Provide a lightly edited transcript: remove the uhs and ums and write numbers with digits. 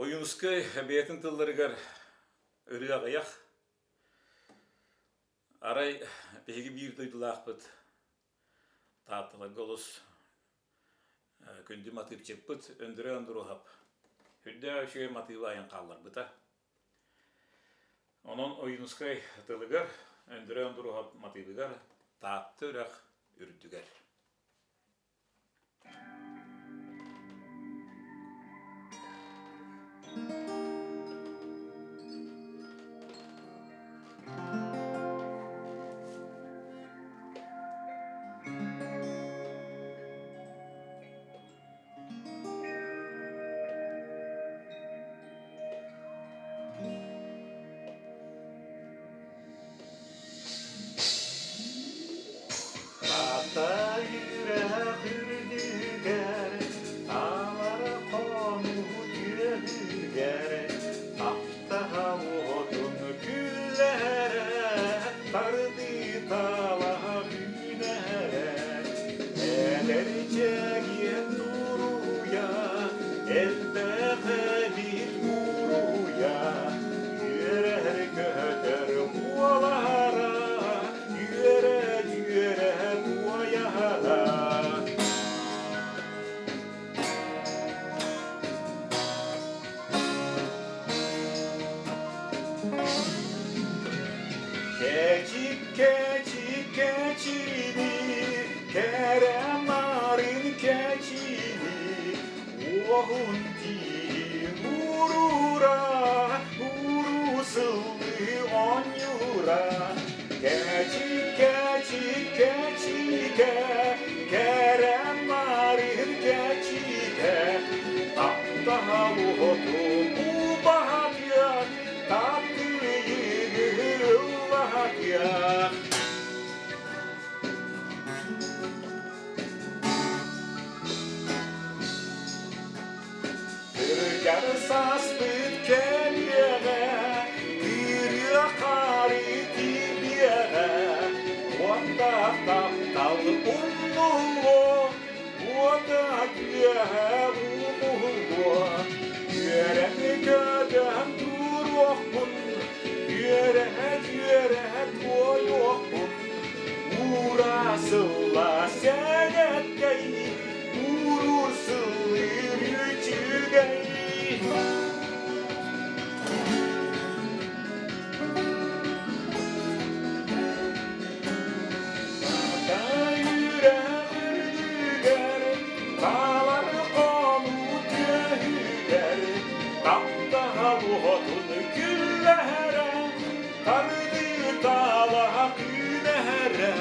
Ойуунускай бэйэтин тылларыгар ырыа аҕыйах. Арай биһиги биир дойдулаахпыт Таатталарга олус күндү матыыпчыппыт Өндөрөй Ондуруоһап үрдээх үчүгэй матыыбы айан хаалларбыта. Онон Ойуунускай тылыгар, Өндөрөй Ондуруоһап матыыбыгар Таатта үрэх үрдүгэр. Ата үрэх үрдүгэр, талар хонуу түөһүгэр, таптаһа уотун күллэрэ, тардыы талаһа үүнэрэ. Эдэр чэгиэн туруйа, элбэх эбит буруйа, үөрэр-көтөр буолара, үөрэ-үөрэ туойара. Кэчик, кэчик, кэчини, кэрэ нарын кэчини, уоһун тииһин уурура, уруу сыллыы оонньуура. Кэчик, кэчик, кэчикэ, кэрэ нарын кэчикэ, таптаһа уотун убаһатыах, Таптыйыгыллаһатыах. Кырдьар сааспыт кэлиэҕэ, кыырыа хаары тиийиэҕэ, уоттаах таптал умнуллуо, уота күөһэ умуллуо. Үөрэн-көтөн туруохпун, үөрэ-үөрэ туойуохпун, уура сылла сэнэккэй, уурур сыллыыр үчүгэй. Үрэх үрдүгэр, таалар хонуу түөһүгэр, таптаһа уотун күллэһэрэ, тардыы таалаһа күүнэһэрэ.